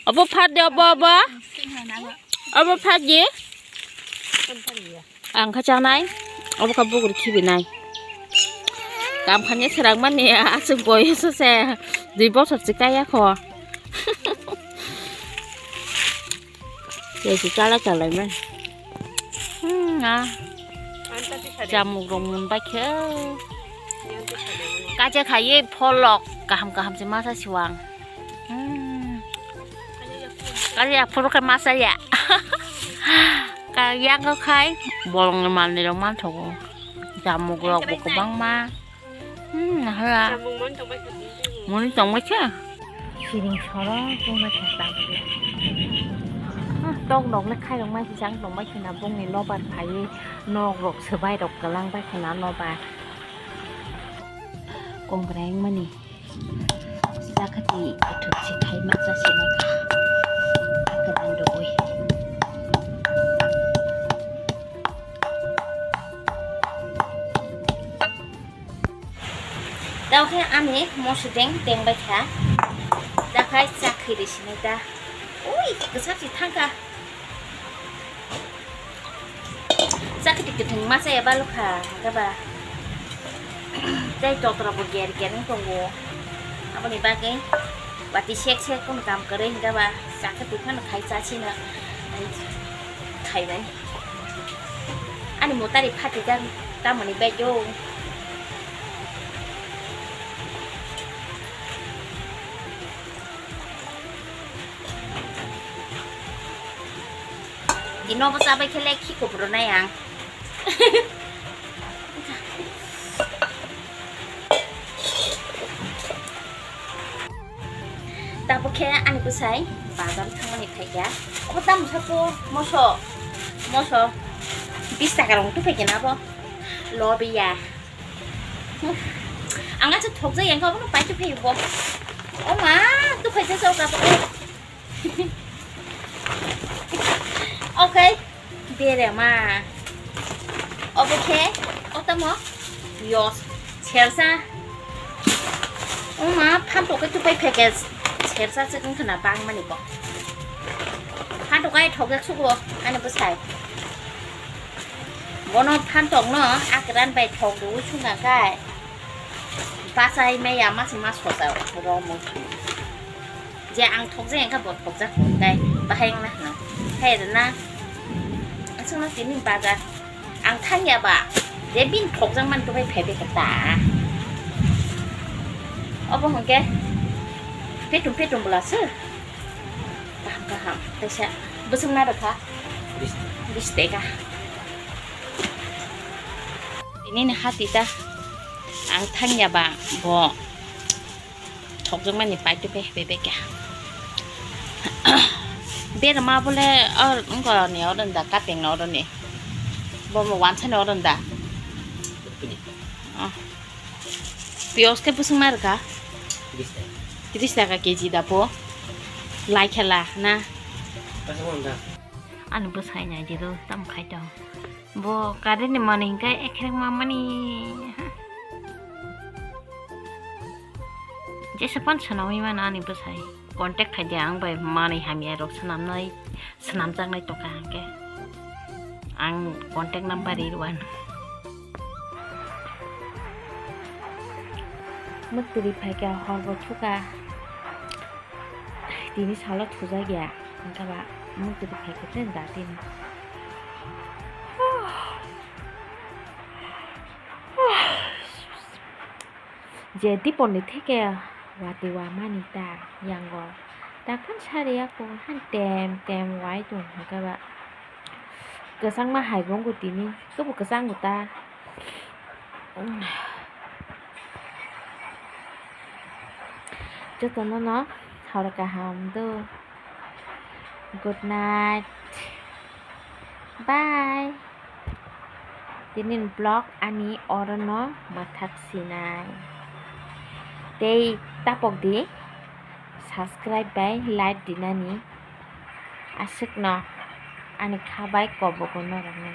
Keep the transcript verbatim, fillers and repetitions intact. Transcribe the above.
Obo phat de, obo, obo. Obo phat de. Ang kha chanai. Obo kha bukur khibi nai. Kam khani serang mani aswk boyos se. Dui bosor se kaya kho. Tei se chala chalai man. Hmm, ah. Chamuk rok mun bai khe. Kaisa khai pholok kaham kaham se masa siwang. Hmm. Kaisa phuru khe masa ya. Ka yang khai bolong ni manwi rok man thogo. Chamuk rok bo kwbangma. Hmm, nahara. Moni tongbai khe? Siring soro tongbai khe tabuk. Ah, tok nok le khairok mai khe jang tongbai khe na bongni lobar phaiwi nok rok swbai rok kwlang bai khe na lobar. Kongrai wngmani. Sakati kuthuk se khai ma cha se nai kha. Kwbang rwui. Tao khe ani moso deng deng bai kha. Da khai cha khwi ri sinai da. Ui, kwchak se thang kha. Cha khwi kwthwng ma cha ya balu kha, hwnkhe ba. Tei totra bo ger ger wng tongo. Aboni bagwi bati sek sek phano kam kwrwi hwnkhe ba cha khwi phano khai cha sino. Khai bai. Ani motari phatijak tamoni bagwi o. Tini obo chabai khe le khi kuphurunai ang. Tabuk khe ani bwsai bazar thangmani phaikha. Obo tamo sabo moso, moso bis taka rok tubui khe na bo lobiya. Ang acha thokjak yang kha, obono pai tubui bo. O ma, tubui khe chok abo. Okay, berema. Obo khe, o tamo, yos, sersa. O ma, phantok khe tupai pheke, sersa se wngkha na bangmani bo. Phantok ai thokjak sugo, ani bwsai. Bono phantok no, akran bai thok rwui sungkha khe. Bachai maya mas mas hosa romo. Je ang thokjak engkha bo thokjak hwnkai bahai wngna hwno. Hai rwna. Aswkno tini bazar. Ang thangya ba. Je bini thokjak mani tubui phaibai khe ta. Obo hwnkhe petum petum bwla se. Kaham kaham. Teisa bwswk na rwkha? Bis taka. Bis taka. Tini ni hati ta. Ang thangya ba bo. Thokjak mani pai tubui phaibai khe. Berma bole or wngkha ni oro da kapeng no oro ni. Bo mo wansa ni oro da. Pini. Oh. Piyos khe bwswk ma rwkha? Tris taka. Tris taka K G da bo. Lai khela na. Ani bwsai nai di do tam khai tong. Bo current ni manwi hwnkhe ekhrek ma mani. Jesa phone swnamwi mano ani bwsai. Contact khai di ang bai manwi hamya rok swnamnai, swnamjaknai tongkha hwnkhe. Ang contact number ri rwan. Mwktwi phaikha hor bo thukha. Tini salo thujakya. Hwnkhe ba mwktwi phaikha tei da tini. Je dipor ni theke watwi wamani ta yango. Takhon sari ya kung han tem tem wai tung hwnkhe ba. Kwchangma hai bongkho tini, tobo kwchango ta. Jotono no hor kaham do. Good night. Bye. Tini vlog ani orono mwthak sinai. Tei tapok di subscribe bai like dinani. Aswkno ani kha bai kobogo norokno.